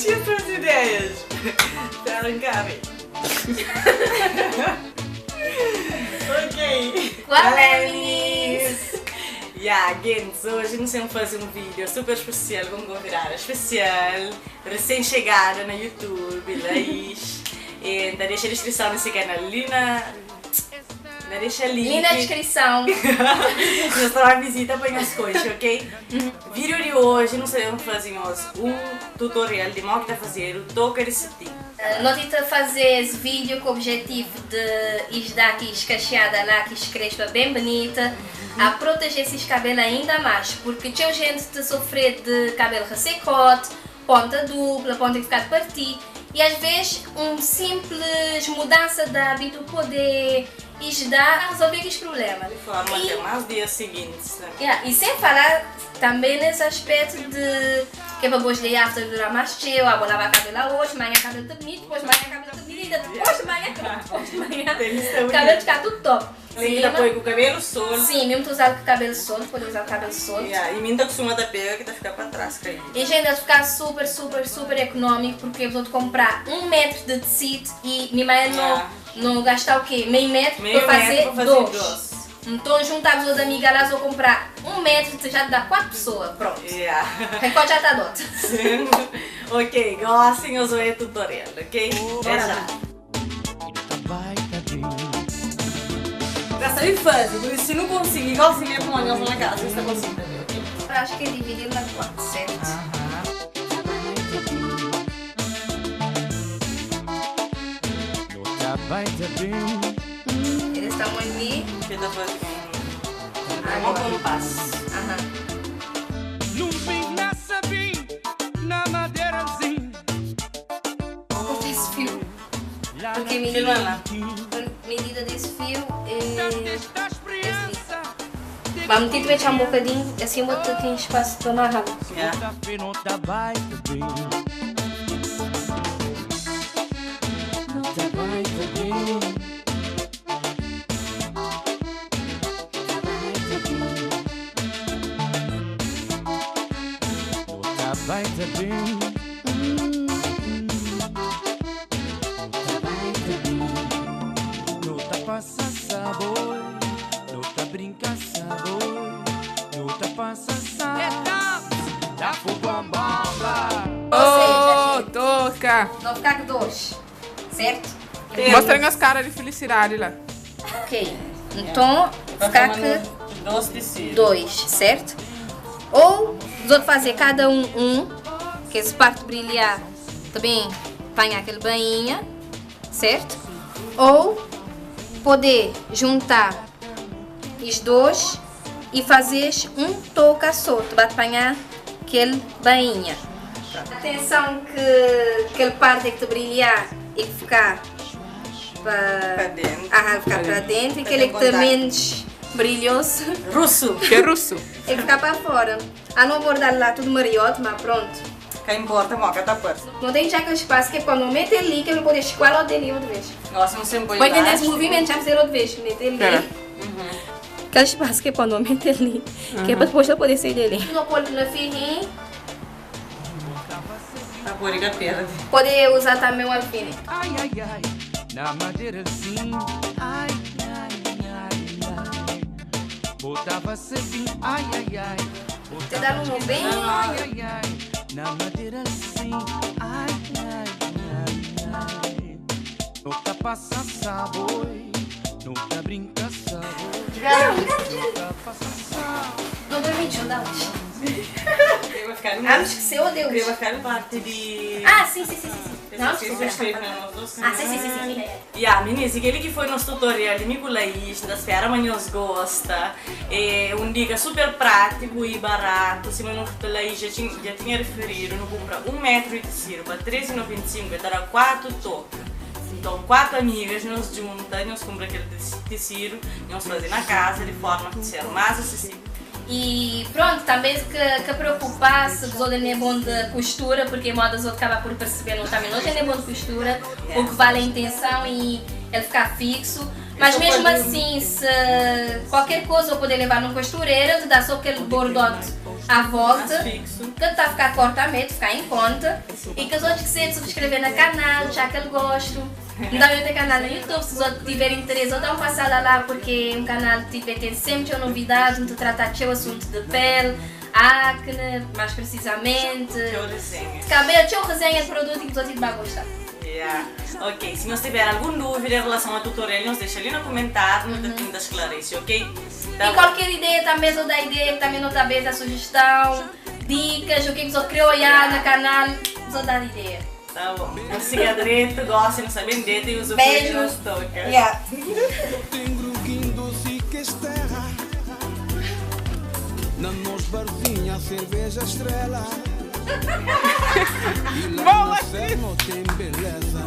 Tinha outras ideias. Espera um Ok. Qual é, meninas? Yeah, gente, hoje nós vamos fazer um vídeo super especial com uma convidada especial, recém-chegada no YouTube, Laís. E deixa a descrição nesse canal ali na. Deixa link. Link na descrição. Nós estamos a visita para as coisas, ok? Vídeo de hoje, nós vamos fazer um tutorial de como que tá fazer o toque de cetim. Nós tentamos fazer esse vídeo com o objetivo de ir dar aqui escacheada lá, que crespa bem bonita, a proteger esses cabelos ainda mais, porque tinha gente de sofrer de cabelo ressecote, ponta dupla, ponta que fica de partir, e às vezes um simples mudança de hábito pode ajudar a resolver esses problemas. De forma E- até mais dias seguintes, né? Yeah, e sem falar também nesse aspecto de que é para boas de after durar mais cheio, ah, vou lavar cabelo hoje, amanhã cabelo tá bonito, depois amanhã cabelo tá bonito, ainda depois de manhã, depois de manhã, Tem isso também. cabelo fica tudo top. Além Sim, de apoio com o cabelo solto. Sim, mesmo tu usar com o cabelo solto, pode usar o cabelo solto. Yeah, e mim tá acostumada a pega que tá ficar para trás, caindo. E gente, vai ficar super, super, super econômico porque eu vou te comprar 1 metro de tecido e minha mãe não, Yeah. não gasta o quê? Meio metro Meio para fazer metro para fazer dois. dois. Então juntar as amigas lá, vou comprar 1 metro, já te dá quatro pessoas, pronto. Yeah. Recorde já tá dote. Sim. Ok, gostem, eu sou o tutorial, ok? Até já. Já sabe fazer, por isso se não conseguir, gostem de pôr na casa, você consegue também, ok? Acho que é dividir na quatro, certo? Eles estão ali. Que tá fazendo um compasso. Aham. Num na sabim, na madeirazinha. Corta esse fio. Porque a medida, Filma lá. a medida desse fio é. Esta experiência. Vamos ter que mexer um bocadinho, assim vou ter aqui espaço para amarrar. Yeah. Não tá passa sabor, não tá brinca sabor, não tá passa sabor. Dá bomba. Ou seja, Oh, toca! não ficar com dois, certo? Mostrem as caras de felicidade lá. Ok. Então, ficar com Dois tecidos. dois, certo? Ou os outros fazer cada um um, que esse parte brilhar também apanhar aquele bainha, certo? Ou poder juntar os dois e fazer um toca solto para apanhar aquele bainha. Atenção que aquele parte que te brilhar e que ficar para Para dentro. Ah, ficar para dentro e Pra aquele ter que está contato. menos brilhoso Russo. Que é russo. é ficar para fora. Ah, não bordar lá tudo mariote, mas pronto. Quem importa, moca tá perto. Não tem já aquele espaço que é quando mete ali, que eu vou poder escoar logo dele outra vez. Nossa, não sempre põe Vai entender esse elástico. movimento, já fizeram outra vez. Mete ali. Pera. Aquele espaço que é quando mete ali, que é para depois eu poder sair dele. Não pôr na firrinha, A boriga perde. pode usar também o alfinete. Ai, ai, ai, na madeirazinha. Ai, ai, ai, ai. Botava cedinho, ai, ai, ai. Te dá um bem. Ai, ai, ai, na madeirazinha. Ai, ai, ai, ai. Nunca passa sabor, nunca brinca sabor. Nunca passa sabor. Não dormi juntos. Eu vou ficar no. Ah, me esqueceu, Deus. Eu vou ficar no parte de. Ah, sim, sim, sim, sim. sim. Não, Esse esqueci. Ah, sim, sim, sim, sim. Yeah, meninas, aquele que foi nosso tutorial de Miculaís, da Esfera Manhãs gosta. É um dica super prático e barato. Se não Laís já tinha referido, não compra 1 metro de tecido para 13,95 e dará quatro tocas. Então, quatro amigas nos juntam, nós compra aquele tecido, nós fazemos na casa de forma que seja mais acessível. E pronto, também que preocupar se os outros não é bom de costura, porque em modo os outros acabam por perceber não também hoje não é bom de costura, o que vale a intenção e ele ficar fixo. Mas Eu mesmo pode- assim, se qualquer coisa eu poder levar num costureiro, te dá só aquele bordote. À volta, que tá ficar corta mesmo, ficar em conta. E que os outros quiserem subscrever no canal, já que ele gosto. Também tem canal no YouTube, se os outros tiverem interesse, ou dá uma passada lá, porque é um canal que tem sempre novidades, onde trata de assunto de pele, acne, mais precisamente. Cabelo, tinha resenha de produto que os outros vão gostar. Yeah. Ok, se nós tiver alguma dúvida em relação ao tutorial, nos deixa ali no comentário, nos tenta esclarecer, ok? Tá e qualquer ideia também, só dá ideia, que também não está bem a sugestão, dicas, o que você quer olhar no canal, só dá ideia. Tá bom. Não siga direito, gosta, não sabe direito e usa o Beijo. toca. Yeah. Na nos barzinha, cerveja estrela. E lá Boa! no céu tem beleza.